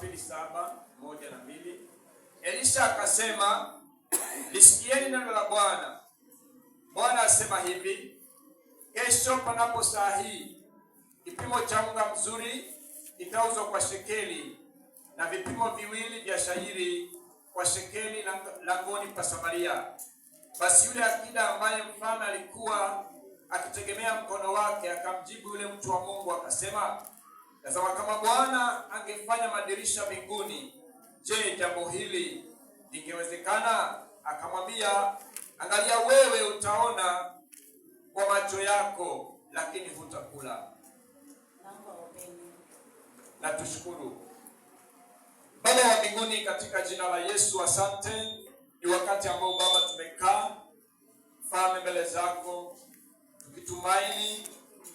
Pili 7:1 na 2. Elisha akasema, "Lisikieni neno la Bwana. Bwana asema hivi, kesho panapo saa hii kipimo cha unga mzuri kitauzwa kwa shekeli na vipimo viwili vya shayiri kwa shekeli langoni pa Samaria." Basi yule akida ambaye mfalme alikuwa akitegemea mkono wake akamjibu yule mtu wa Mungu akasema, "Tazama, kama Bwana angefanya madirisha mbinguni, je, jambo hili lingewezekana?" Akamwambia, "Angalia, wewe utaona kwa macho yako, lakini hutakula." Naomba ombeni. Na tushukuru. Baba wa mbinguni, katika jina la Yesu, asante. Ni wakati ambao, Baba, tumekaa, Mfalme, mbele zako tukitumaini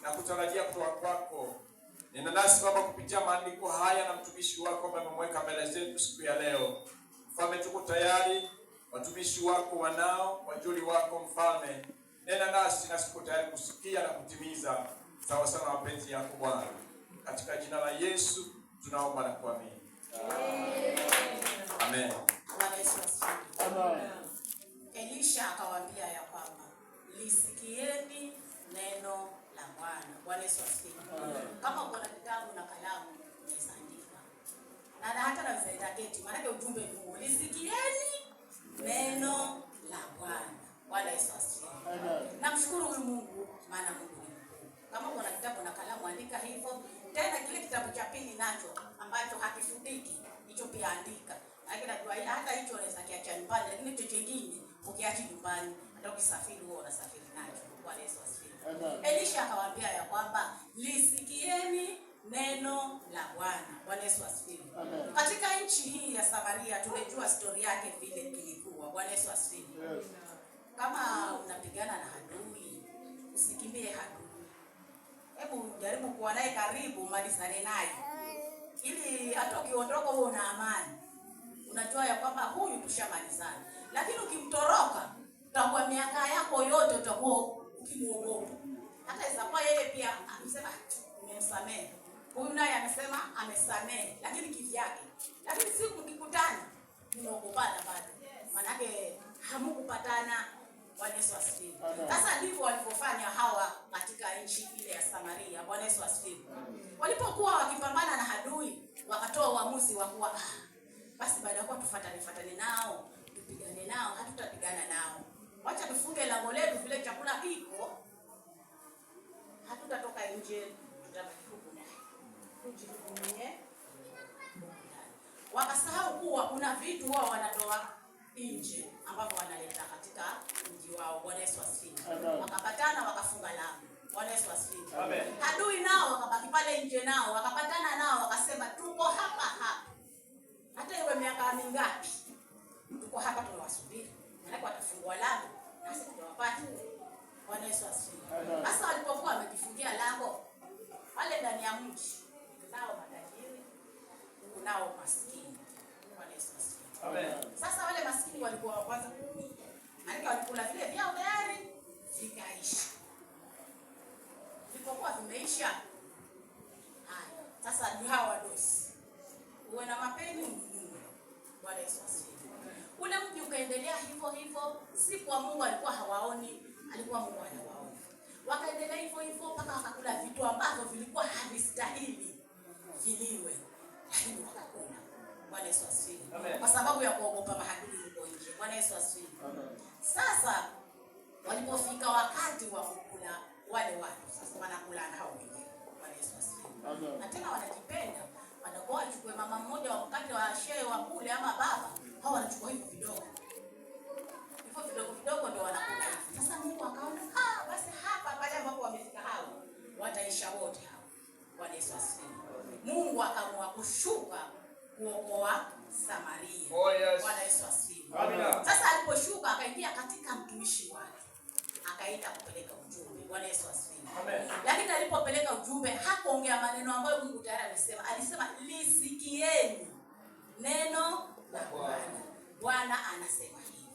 na kutarajia kutoka kwako. Nena nasi, Baba, kupitia maandiko haya na mtumishi wako ambaye amemweka mbele zetu siku ya leo. Mfalme, tuko tayari, watumishi wako, wanao wajoli wako. Mfalme, nena nasi, nasi tuko tayari kusikia na kutimiza sawa sawa na mapenzi yako, Bwana. Katika jina la Yesu tunaomba na kuamini. Amen. Bwana Yesu asifiwe. Elisha akawaambia ya kwamba lisikieni neno la Bwana. Bwana Yesu asifiwe. Kama uko na kitabu na kalamu, unaweza andika. Na hata naweza itaketi, maanake ujumbe ni huu. Lisikieni neno la Bwana. Bwana Yesu asifiwe. Namshukuru huyu Mungu, maana Mungu ni mkuu. Kama uko na kitabu na kalamu, andika hivyo. Tena kile kitabu cha pili nacho ambacho hakifutiki, hicho pia andika. Maana najua hata hicho unaweza kiacha nyumbani, lakini hicho chengine ukiacha nyumbani, hata ukisafiri huwa unasafiri nacho. Bwana Yesu asifiwe. Elisha akawaambia ya kwamba lisikieni neno la Bwana. Bwana Yesu asifiwe. Katika nchi hii ya Samaria tumejua stori yake vile ilikuwa. Bwana Yesu asifiwe. Kama unapigana na adui, usikimbie adui. Hebu jaribu kuwa naye karibu, malizane naye, ili hata ukiondoka huo una amani, unajua ya kwamba huyu tushamalizana. Lakini ukimtoroka, utakuwa miaka yako yote utakuwa ukimuogopa. Hata isakuwa yeye pia amesema nimemsamehe, huyu naye amesema amesamehe, lakini kivyake. Lakini siku mkikutana, mnaogopana bado, manake hamukupatana. Bwana Yesu asifiwe. Sasa ndivyo walivyofanya hawa katika nchi ile ya Samaria. Bwana Yesu asifiwe. Walipokuwa wakipambana na adui, wakatoa uamuzi wa kuwa, basi baada ya kuwa tufatane fatane nao, tupigane nao, hatutapigana nao. Wacha tufunge lango letu, vile chakula kiko, hatutatoka nje, tutabaki huku ndani. Tujihudumie. Wakasahau kuwa kuna vitu wao wanatoa nje ambavyo wanaleta katika mji wao. Bwana Yesu asifiwe. Wakapatana, wakafunga lango. Bwana Yesu asifiwe. Amen. Adui nao wakabaki pale nje, nao wakapatana nao, wakasema, "Tuko hapa hapa, hata iwe miaka mingapi, tuko hapa tunawasubiri, maanake watafungua lango nasi tutawapata." Bwana Yesu asifiwe. Sasa walipokuwa wamejifungia lango pale ndani ya mji, kunao matajiri, kunao maskini. Bwana Yesu asifiwe. Amen. Sasa wale maskini walikuwa wa kwanza kuumia, maanake walikula vile vyao tayari vikaisha. Vilipokuwa vimeisha, haya sasa ni hawa wadosi, uwe na mapeni ununue. Bwana Yesu asifiwe. Ule mji ukaendelea hivyo hivyo, si kwa Mungu alikuwa hawaoni, alikuwa Mungu anawaona. Wakaendelea hivyo hivyo mpaka wakakula vitu ambavyo vilikuwa havistahili viliwe, lakini wakakula. Bwana Yesu asifiwe. Amen. Kwa sababu ya kuogopa maadui huko nje. Bwana Yesu asifiwe. Sasa walipofika wakati wa kukula wale watu sasa wanakula nao wenyewe. Bwana Yesu asifiwe. Na tena wanajipenda, wanakuwa wachukue mama mmoja wa mkate wa shehe wa kule ama baba, hao wanachukua hivyo vidogo hivyo vidogo vidogo ndio wanakula hivi. Sasa Mungu akaona, ah, basi hapa pale ambapo wamefika hao wataisha wote hao. Bwana Yesu asifiwe. Mungu akaamua kushuka kuokoa Samaria. Oh, yes. Bwana Yesu asifiwe. Amina. Sasa aliposhuka akaingia katika mtumishi wake, akaenda kupeleka ujumbe. Bwana Yesu asifiwe. Amen. Lakini alipopeleka ujumbe hakuongea maneno ambayo Mungu tayari amesema. Alisema, "Lisikieni neno la Bwana. Bwana anasema hivi."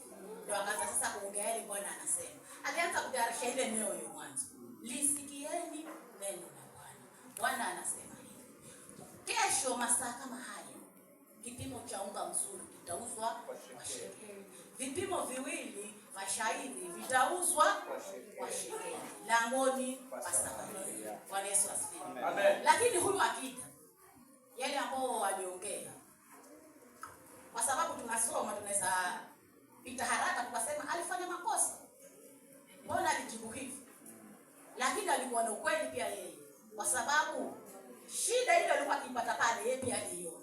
Ndio akaanza sasa kuongea yale Bwana anasema. Alianza kutayarisha ile mioyo mwanzo. "Lisikieni neno la Bwana. Bwana anasema hivi. Kesho masaa kama haya Vipimo viwili vya shairi vitauzwa kwa shekeli langoni pa Samaria. Bwana Yesu asifiwe. Amen. Lakini huyu akida yale ambao waliongea, kwa sababu tunasoma, tunaweza pita haraka tukasema alifanya makosa, mbona alijibu hivi? Lakini alikuwa na ukweli pia yeye, kwa sababu shida ile alikuwa akipata pale, yeye pia aliiona.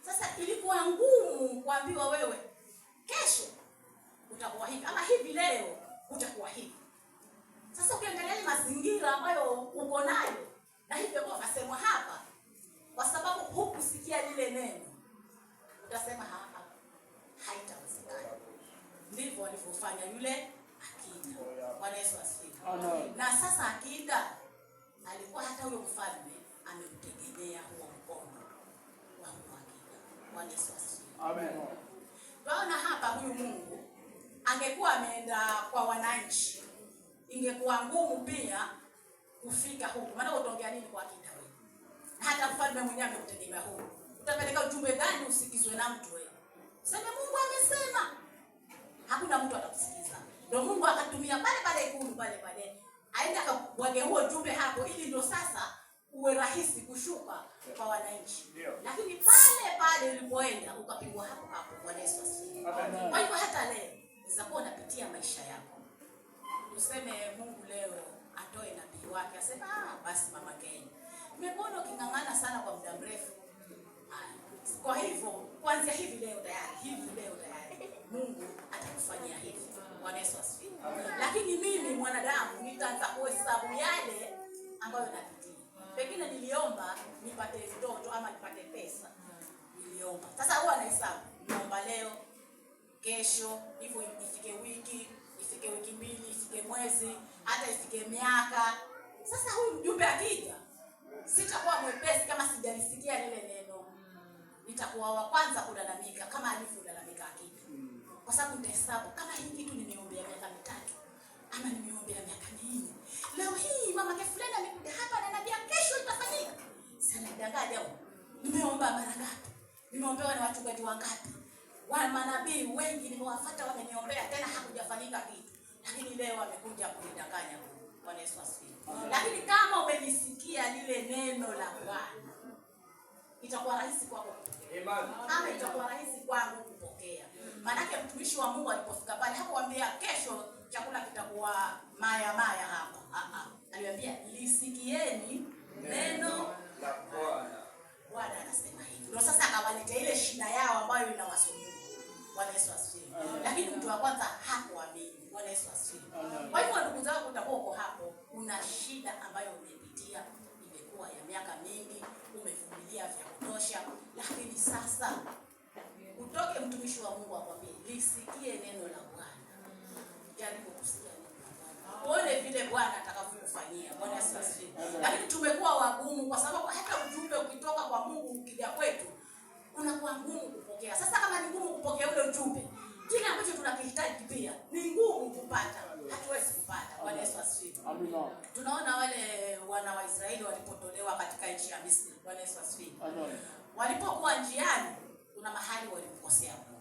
Sasa ilikuwa ngumu kuambiwa wewe kesho utakuwa hivi ama hivi leo utakuwa hivi. Sasa ukiangalia ile mazingira ambayo uko nayo na hivyo kwa kasemwa hapa, kwa sababu hukusikia lile neno, utasema hapa haitawezekana. Ndivyo walivyofanya yule akida. Bwana Yesu asifiwe. Na sasa akida alikuwa hata huyo mfalme ameutegemea huo mkono wa huyo akida. Bwana Yesu asifiwe. Amen. Twaona hapa huyu Mungu angekuwa ameenda kwa wananchi, ingekuwa ngumu pia kufika huku. Maana utaongea nini kwa akida wewe? Na hata mfalme mwenyewe amekutegemea huku. Utapeleka ujumbe gani usikizwe na mtu wewe? Sema Mungu amesema. Hakuna mtu atakusikiza. Ndio Mungu akatumia pale pale ikulu pale pale. Aende akabwage huo ujumbe hapo ili ndio sasa uwe rahisi kushuka kwa wananchi. Ndio. Lakini pale pale ulipoenda ukapigwa hapo hapo. Bwana Yesu asifiwe. Amen. Kwa hivyo hata leo unaweza kuwa unapitia maisha yako, useme Mungu leo atoe nabii wake aseme, basi mama Kenya, nimekuona uking'ang'ana sana kwa muda mrefu. Kwa hivyo kuanzia hivi leo tayari, hivi leo tayari Mungu atakufanyia hivi. Bwana Yesu asifiwe. Lakini mimi mwanadamu nitaanza kuhesabu yale ambayo napitia. Pengine niliomba nipate mtoto ama nipate pesa. Niliomba. Sasa huwa nahesabu. Naomba leo, kesho, hivyo ifike wiki, ifike wiki mbili, ifike mwezi, hata ifike miaka. Sasa huyu mjumbe akija, sitakuwa mwepesi kama sijalisikia lile neno. Nitakuwa wa kwanza kulalamika kama alivyolalamika akija. Kwa sababu nitahesabu kama hii kitu nimeombea miaka 3 ama nimeombea miaka 4. Leo hii mama yake fulani amekuja hapa na ananiambia kesho itafanyika. Sasa nidanganya huyo. Nimeomba mara ngapi? Nimeombewa na wachungaji wangapi? Wa manabii wengi nimewafuata, wameniombea tena hakujafanyika kitu. Lakini leo amekuja kunidanganya. Bwana Yesu asifiwe. Lakini kama umelisikia lile neno la Bwana, itakuwa rahisi kwako kupokea. Amen. Ama itakuwa rahisi kwangu kupokea. Maanake mtumishi wa Mungu alipofika pale hakuambia kesho chakula kitakuwa maya maya hapo. Aliwaambia lisikieni neno la Bwana. Bwana anasema hivi. Ndio sasa akawaletea ile shida yao ambayo inawasumbua. Bwana Yesu asifiwe. Lakini mtu wa kwanza hakuamini. Bwana Yesu asifiwe. Kwa hivyo ndugu zangu, utakuwa uko hapo, una shida ambayo umepitia, imekuwa ya miaka mingi, umevumilia vya kutosha, lakini sasa utoke mtumishi wa Mungu akwambie lisikie neno la Bwana. Jaribu kusikia neno la Bwana. Uone vile Bwana atakavyokufanyia. Bwana Yesu asifiwe. Lakini tumekuwa wagumu kwa sababu hata ujumbe ukitoka kwa Mungu ukija kwetu unakuwa ngumu kupokea. Sasa kama ni ngumu kupokea ule ujumbe, kile ambacho tunakihitaji pia ni ngumu kupata. Hatuwezi kupata. Bwana Yesu asifiwe. Amina. Tunaona wale wana wa Israeli walipotolewa katika nchi ya Misri. Bwana Yesu asifiwe. Amen. Walipokuwa njiani kuna mahali walimkosea Mungu.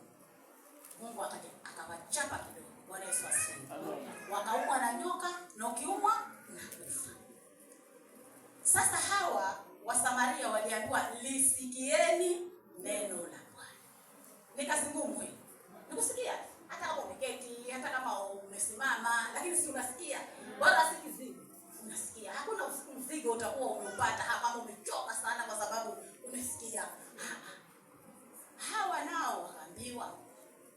Mungu akaja akawachapa kidogo. Bwana Yesu asifiwe. Wakaumwa na nyoka, na ukiumwa unakufa. Sasa hawa Wasamaria waliambiwa lisikieni neno la Bwana. Ni kazi ngumu hii. Nikusikia hata kama umeketi, hata kama umesimama, lakini si unasikia. Wala si kiziwi. Unasikia. Hakuna mzigo utakuwa umeupata hapa kama umechoka sana kwa sababu umesikia. Hawa nao wakaambiwa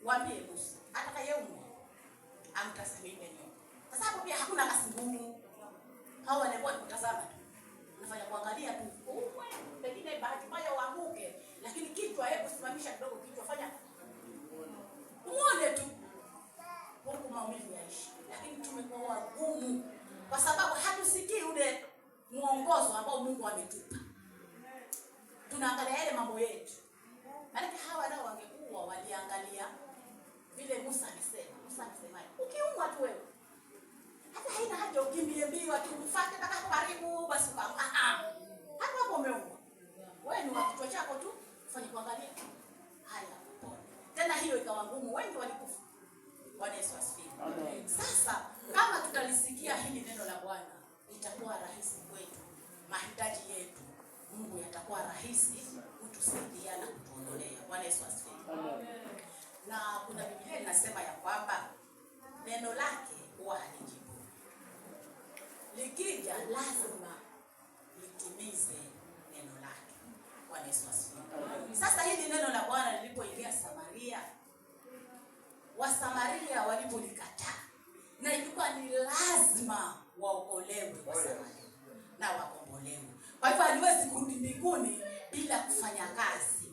waambie Musa atakayeumwa amtazame yule nyoka. Sasa hapo pia hakuna kazi ngumu. Hawa walikuwa ni kutazama tu. Unafanya kuangalia tu. Umwe, pengine bahati mbaya uanguke, lakini kichwa hebu simamisha kidogo kichwa, fanya muone tu huku maumivu yaishi. Lakini tumekuwa wagumu kwa sababu hatusikii ule mwongozo ambao Mungu ametupa. Tunaangalia yale mambo yetu. Maana hawa nao wangekuwa waliangalia vile Musa alisema. Musa alisemaje? Ukiumwa tu wewe, hata haina haja ukimbie mbio ati umfuate mpaka hapo karibu basi ukaamua. Hapo hapo umeumwa. Wewe ni wa kichwa chako tu, ufanye kuangalia. Haya, pone. Tena hiyo ikawa ngumu, wengi walikufa. Bwana Yesu asifiwe. Sasa kama tutalisikia hili neno la Bwana, itakuwa rahisi kwetu, mahitaji yetu Mungu yatakuwa rahisi kutusaidia na kutuondolea. Bwana Yesu asifiwe. Na kuna Biblia inasema ya kwamba neno lake huwa halijibu, likija lazima litimize neno lake. Bwana Yesu asifiwe. Sasa hili neno la Bwana lilipoingia Samaria, Wasamaria walipolikataa, na ilikuwa ni lazima waokolewe Wasamaria na wakombolewe. Kwa hivyo haliwezi kurudi mbinguni bila kufanya kazi,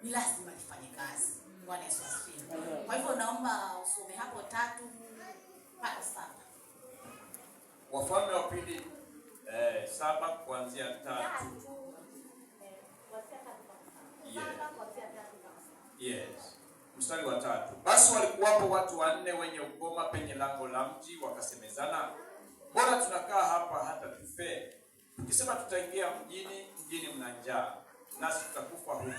ni lazima lifanye kazi. Bwana Yesu asifiwe. Kwa hivyo naomba usome hapo 3 mpaka 7. Wafalme wa Pili 7 kuanzia 3. Yeah. Yes. Mstari wa 3. Basi walikuwapo watu wanne wenye ukoma penye lango la mji, wakasemezana, mbona tunakaa hapa hata tufe? Tukisema tutaingia mjini, mjini mna njaa, nasi tutakufa humo.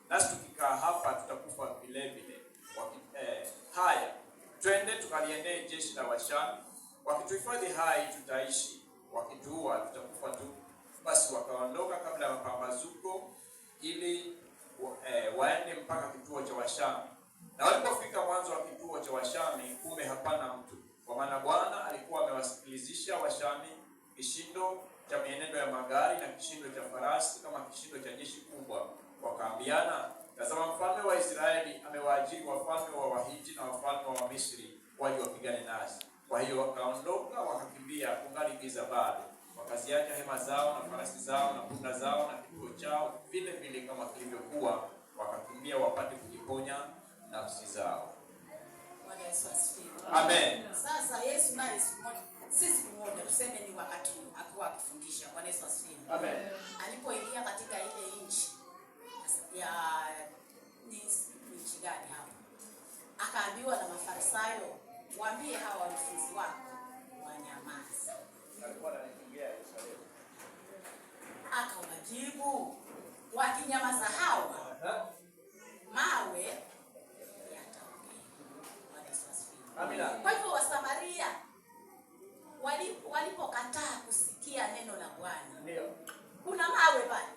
Nasi tukikaa hapa tutakufa vile vile. Haya, twende tukaliendee jeshi la Washami. Wakituhifadhi hai tutaishi, wakituua tutakufa tu. Basi wakaondoka kabla ya mapambazuko ili waende mpaka kituo cha Washami. Na walipofika mwanzo wa kituo cha Washami, kumbe hapana mtu, kwa maana Bwana alikuwa amewasikilizisha Washami kishindo cha mienendo ya magari na kishindo cha farasi kama kishindo cha jeshi kubwa. Wakaambiana, tazama, mfalme wa Israeli amewaajiri wafalme wa Wahiti na wafalme wa Misri waje wapigane nasi. Kwa hiyo wakaondoka wakakimbia, kungali giza bado. Wakaziacha hema zao na farasi zao na punda zao na kituo chao vile vile kama kilivyokuwa, wakakimbia wapate kujiponya nafsi zao. Bwana Yesu asifiwe. Amen. Sasa Yesu naye siku moja, si siku moja, tuseme ni wakati akiwa akifundisha. Bwana Yesu asifiwe. Amen. Alipoingia katika ile nchi ya ni nchi gani hapo, akaambiwa na Mafarisayo, waambie hawa wanafunzi wako wanyamaze. Alikuwa anaingia Yerusalemu. Akawajibu, wakinyamaza hawa mawe yataongea. Bwana Yesu asifiwe. Amina. Kwa hivyo Wasamaria walipokataa kusikia neno la Bwana, Ndio. kuna mawe pale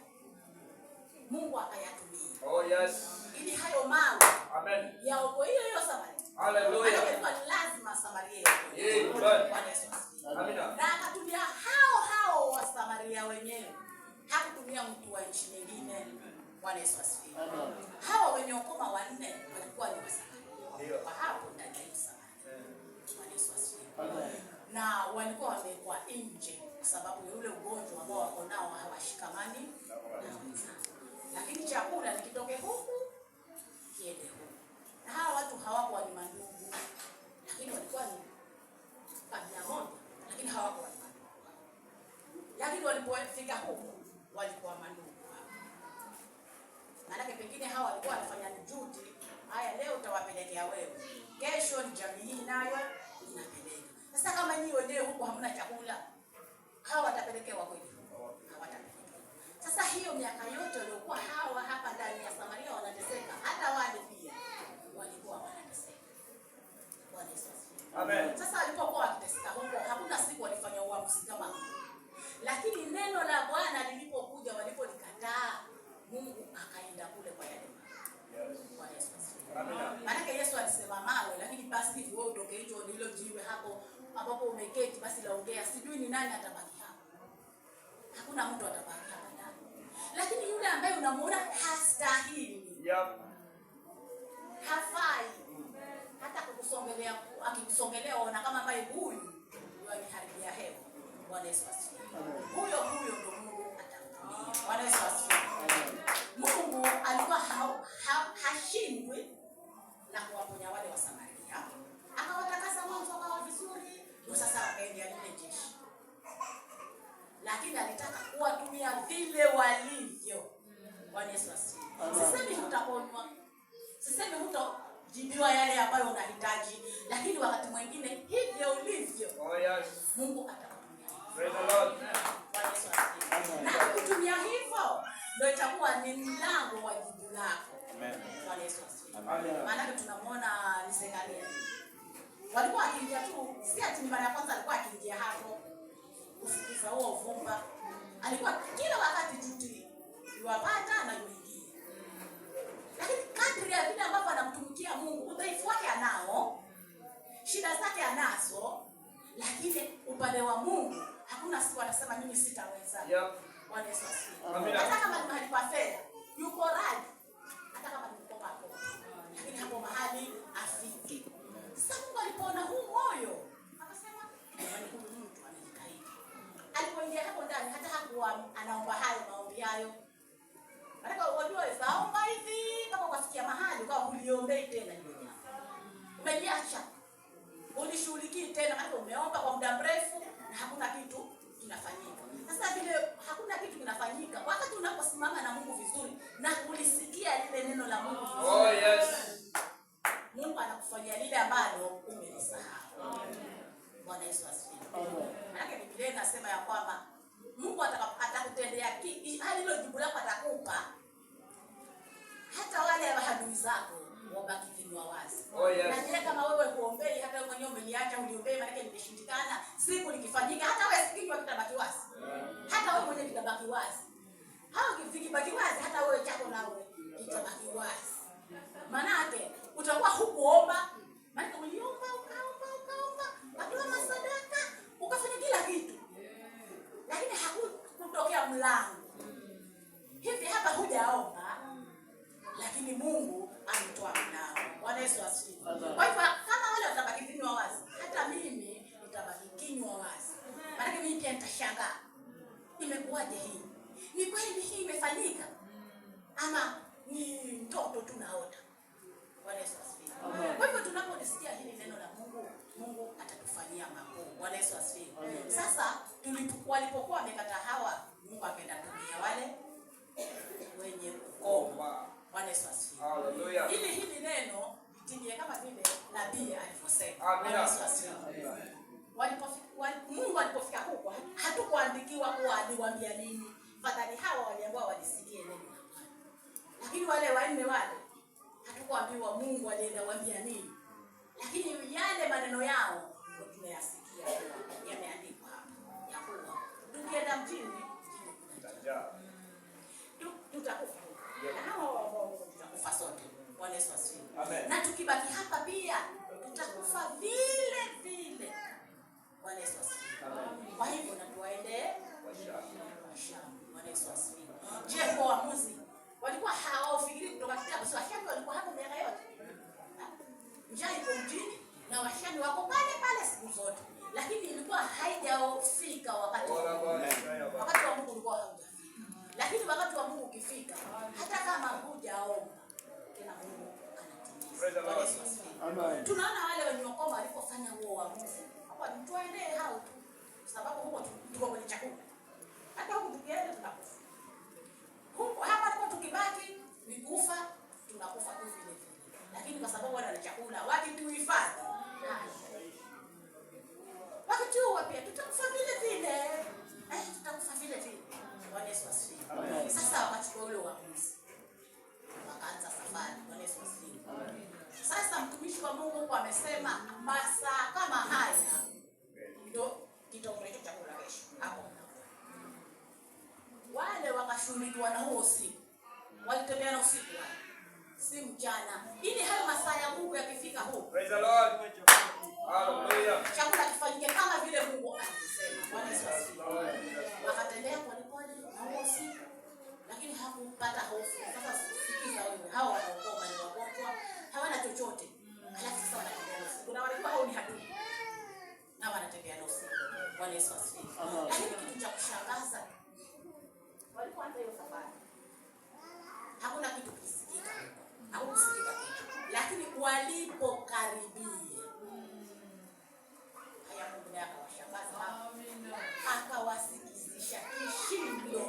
Mungu akayatumia Oh yes. ili hayo mawe Amen. yaokoe hiyo hiyo Samaria. Hallelujah. Maana ilikuwa ni lazima Samaria iokolewe. Amen. Bwana Yesu asifiwe. Amina. Na akatumia hao hao Wasamaria wenyewe, hakutumia mtu wa nchi nyingine. Bwana Yesu asifiwe. Hawa wenye ukoma wanne walikuwa ni Wasamaria Ndio. wa hapo ndani ya Samaria. Bwana Yesu asifiwe. Na walikuwa wamewekwa nje kwa sababu ya ule ugonjwa ambao wako nao, hawashikamani na wenzao, lakini chakula nikitoke huku kiende huku. Na hawa watu hawakuwa ni mandugu, lakini walikuwa ni kabila moja, lakini hawakuwa ni mandugu. Lakini walipofika huku walikuwa mandugu. Maanake pengine hawa walikuwa wanafanya juhudi, haya leo utawapelekea wewe, kesho ni jamii hii nayo inapeleka. Sasa kama nyinyi wenyewe huku hamna chakula, hawa watapelekewa kweli? Hawatapelekewa. Sasa hiyo miaka yote waliokuwa hawa hapa ndani ya Samaria wanateseka, hata wale pia walikuwa wanateseka. Bwana Yesu asifiwe. Amen. Sasa walipokuwa wakiteseka huko, hakuna siku walifanya uamuzi kama huu. Lakini neno la Bwana lilipokuja, walipolikataa, Mungu akaenda kule kwa yale mawe. Yes. Bwana Yesu asifiwe. Amina. Maanake Yesu alisema mawe, lakini basi hivi wewe utoke hicho hilo jiwe hapo ambapo umeketi, basi laongea, sijui ni nani atabaki hapo. Hakuna mtu atabaki hapa ndani. Lakini yule ambaye unamuona hastahili, hafai hata kukusongelea, akikusongelea waona kama ambaye huyu yaniharibia hewa. Bwana Yesu asifiwe. Huyo huyo ndo Mungu atamtumia. Bwana Yesu asifiwe. Mungu alikuwa hashindwi na kuwaponya wale wa Samaria, akawatakasa mwanzo wakawa vizuri, ndio sasa wakaendea lile jeshi, lakini alitaka kuwatumia vile walivyo. Bwana Yesu asifiwe. Sisemi hutaponywa, sisemi hutajibiwa yale ambayo unahitaji, lakini wakati mwingine hivyo ulivyo, Oh yes. Mungu atakutumia. Praise the Lord. Bwana Yesu asifiwe. Na kutumia hivyo ndio itakuwa ni mlango wa jibu lako. Amen. Bwana Yesu asifiwe. Amen. Maanake tunamwona ni Zekaria. Walikuwa akiingia tu, si ati ni mara ya kwanza alikuwa akiingia hapo kusikiza huo uvumba. Alikuwa kila wakati juti iwapata na yuingia. Lakini kadri ya vile ambavyo anamtumikia Mungu, udhaifu wake anao, shida zake anazo, lakini upande wa Mungu hakuna siku anasema mimi sitaweza. Bwana Yesu asifiwe. Amina. Hata kama ni mahali pa fedha, yuko radhi. Hata kama ni kukopa hapo, lakini hapo mahali afike. Sasa Mungu alipoona huu moyo, akasema, jamani, huyu mtu amejitahidi. Alipoingia hapo ndani hata hakuwa anaomba hayo maombi hayo. Maana unajua saomba hivi mpaka ukafikia mahali ukawa huliombei tena hilo jambo. Umeliacha. Ulishughulikii tena, maana umeomba kwa muda mrefu na hakuna kitu kinafanyika. Sasa vile hakuna kitu kinafanyika, wakati unaposimama na Mungu vizuri na kulisikia lile neno la Mungu vizuri, Oh yes. Mungu anakufanyia lile ambalo umelisahau. Bwana Yesu asifiwe. Maana Biblia inasema ya kwamba Mungu atakutendea hali hilo jibu lako atakupa, hata wale adui zako wabaki vinywa wazi. Oh yes. Na je, kama wewe huombei, hata wewe mwenyewe umeliacha uliombei, maana nimeshindikana, siku likifanyika, hata wewe kinywa kitabaki wazi. Hata wewe mwenyewe kitabaki wazi. Hao vikibaki wazi, hata wewe chako nawe kitabaki wazi. Maana utakuwa hukuomba, maana uliomba ukaomba ukaomba, ukatoa masadaka, ukafanya kila kitu. Lakini hakutokea mlango. Hivi hapa hujaomba, lakini Mungu ametoa mlango. Bwana Yesu asifiwe. Kwa hivyo kama wale watabaki vinywa wazi, hata mimi nitabaki kinywa wazi. Maana mimi pia nitashangaa. Imekuwaje hii? Ni kweli hii imefanyika? Ama ni ndoto tunaota? Bwana Yesu asifiwe. Kwa hivyo tunapolisikia hili neno la Mungu, Mungu atatufanyia makuu. Bwana Yesu asifiwe. Sasa walipokuwa wamekata hawa, Mungu akaenda tumia wale wenye ukoma. Bwana Yesu asifiwe. Hallelujah. Ili hili neno litimie kama vile nabii alivyosema. Amina. Bwana Yesu asifiwe. Mungu alipofika huko, hatukuandikiwa kuwa aliwaambia nini. Fadhali hawa waliambiwa walisikie neno la Bwana. Lakini wale wanne wale hatukuambiwa Mungu alienda waambia nini. Lakini yale maneno yao ndio tumeyasikia kuwa yameandikwa hapa. Ya kuwa tukienda mjini, mjini kuna njaa. Tutakufa huko. Na hao tutakufa sote. Bwana Yesu asifiwe. Amen. Na tukibaki hapa pia tutakufa vile vile. Bwana Yesu asifiwe. Amen. Kwa hivyo na tuwaende Washamu. Bwana Yesu asifiwe. Je, kwa waamuzi walikuwa hawafikiri kutoka kitabu? Si Washami walikuwa hapo miaka yote. Njaa iko mjini na Washami wako pale pale siku zote. Lakini ilikuwa haijafika wakati wa Mungu. Wakati wa Mungu ulikuwa haujafika. Lakini wakati wa Mungu ukifika, hata kama hujaomba, tena Mungu anatimiza. Praise the Lord. Bwana Yesu asifiwe. Amen. Tunaona wale wenye ukoma walipofanya huo uamuzi, hapo ni tuende hao tu, kwa sababu huko tuko kwenye chakula. Hata huku tukienda tunakufa. Huko hapa tuko tukibaki ni kufa, tunakufa tu vile vile. Lakini kwa sababu wana chakula, wakituhifadhi, wakituua pia tutakufa vile vile. Tutakufa vile vile. Bwana Yesu asifiwe. Amen. Sasa wakachukua ule uamuzi, wakaanza safari. Bwana Yesu asifiwe. Sasa mtumishi wa Mungu huko amesema masaa kama haya ndio kitakuwa hicho chakula kesho hapo. Wale wakashughulikiwa na huo usiku, walitembea na usiku wale, si mchana, ili hayo masaa ya Mungu yakifika huko, Praise the Lord. Hallelujah. chakula kifanyike kama vile Mungu alisema. Bwana Yesu asifiwe. Wakatembea polepole na huo usiku, lakini hakupata hofu. Sasa sikiza wewe, hawa wanaokoma ni wagonjwa, hawana chochote, alafu sasa wanatembea na usiku, na walikuwa hao ni adui na wanatembea na usiku. Bwana Yesu asifiwe. Lakini kitu cha kushangaza, walipoanza hiyo safari hakuna kitu kilisikika, hakukusikika kitu, lakini walipokaribia haya, Mungu naye akawashangaza, akawasikizisha kishindo,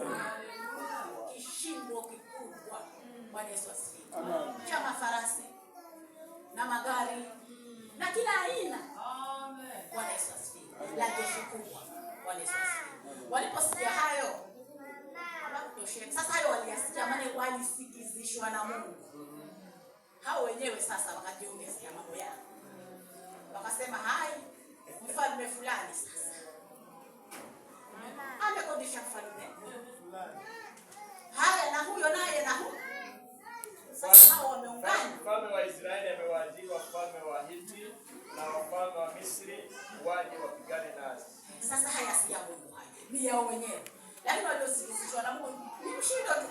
kishindo kikubwa. Bwana Yesu asifiwe. Cha mafarasi na magari na kila aina. Bwana Yesu asifiwe. La jeshi kubwa. Bwana Yesu asifiwe. Waliposikia hayo hawakutosheka. Sasa hayo waliyasikia, maana walisikizishwa na Mungu. Hao wenyewe sasa wakajiongezea mambo yao, wakasema Misri waje wapigane nasi. Sasa haya si ya Mungu, haya ni yao wenyewe, lakini waliosikizishwa na Mungu ni mshindo tu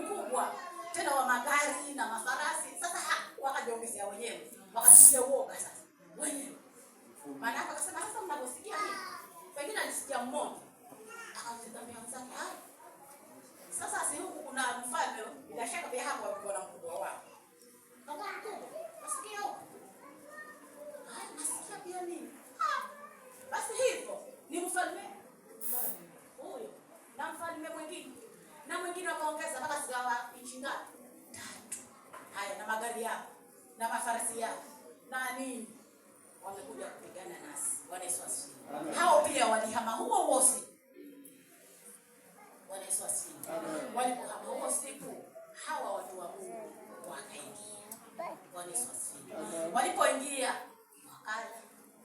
mkubwa, tena wa magari na mafarasi. Sasa wakajiongezea wenyewe, wakajitia uoga sasa wenyewe. Maana akasema sasa, mnaposikia hivi, pengine alisikia mmoja akazitambia wenzake, haya sasa, si huku kuna mfalme, bila shaka pia hapo walikuwa na mkubwa wao. Kama mkubwa, nasikia huku. Haya, nasikia pia nini? Ah, basi hivyo ni mfalme huyo na mfalme mwingine na mwingine, wakaongeza mpaka zikawa nchi ngapi? Tatu. Haya, na magari yao na mafarasi yao na nini, wamekuja kupigana nasi. Bwana Yesu asifiwe. Hao pia walihama huo huo usiku. Bwana Yesu asifiwe. Walipohama huo usiku, hawa watu wa Mungu wakaingia. Bwana Yesu asifiwe. Walipoingia wakala,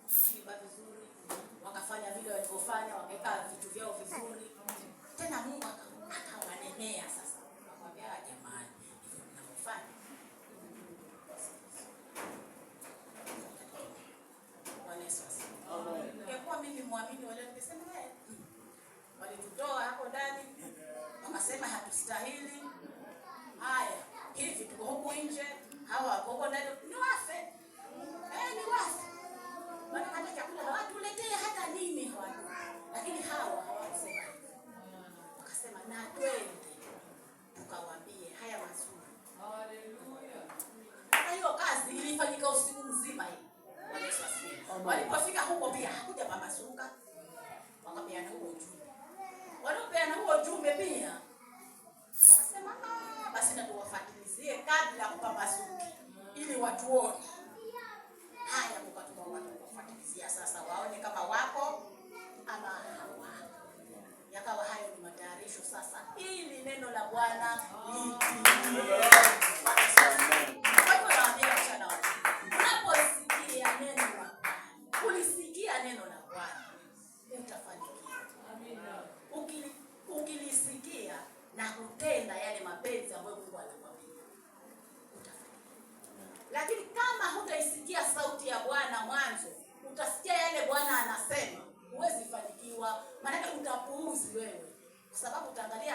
wakashiba vizuri, wakafanya vile walivyofanya, wakaweka vitu vyao vizuri. Tena Mungu akawanenea sasa, akamwambia, jamani, hivyo mnavyofanya. Bwana Yesu asifiwe. Ningekuwa mimi muamini wale, ningesema walitutoa hapo ndani, wakasema hatustahili. Haya, hivi tuko huku nje, hawa wako huko ndani, ni wafe. Ni wafe. Maana hata chakula hawatuletee, hata nini hawatu. Lakini hawa hawakusema hivyo. Wakasema na twende tukawaambie haya mazuri. Haleluya. Sasa hiyo kazi ilifanyika usiku mzima hii. Bwana Yesu asifiwe. Walipofika huko pia hakuja pambazuka. Wakapeana huo ujumbe. Walipopeana huo ujumbe pia wakasema, basi na tuwafuatilizie kabla kupambazuki ili watuone. Haya, mkatuma watu kuwafuatilizia sasa waone kama wako ama hawako. Yakawa hayo ni matayarisho sasa ili neno la Bwana litimie. Kwa hivyo nawaambia wasichana wangu, unaposikia neno la Bwana, ulisikia neno la Bwana, utafanikiwa. Amina. Ukilisikia na kutenda yale mapenzi ambayo Mungu anakuambia, utafanikiwa. Lakini kama hutaisikia sauti ya Bwana mwanzo, utasikia yale Bwana anasema, huwezi fanikiwa. Maanake utapuuzi wewe, kwa sababu utaangalia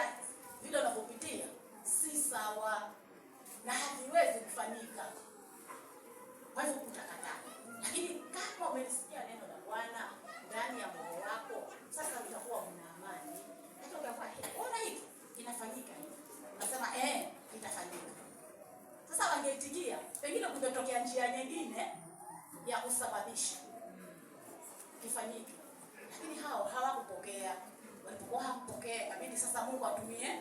vile unavyopitia si sawa na haviwezi kufanyika, kwa hivyo utakataa. Lakini kama umelisikia neno la Bwana ndani ya moyo wako, sasa utakuwa una amani. Hata utakuwa ona hiki kinafanyika hivi, unasema itafanyika. Sasa wangeitikia, pengine kungetokea njia nyingine ya kusababisha kifanyike, lakini hao hawakupokea. Walipokuwa hawakupokea, ikabidi sasa Mungu atumie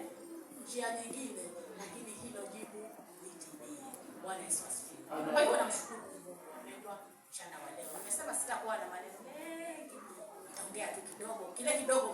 njia nyingine, lakini hilo jibu litimie. Bwana Yesu asifiwe. Kwa hivyo namshukuru Mungu wapendwa, mchana wa leo. Nimesema sitakuwa na maneno mengi, nitaongea tu kidogo, kile kidogo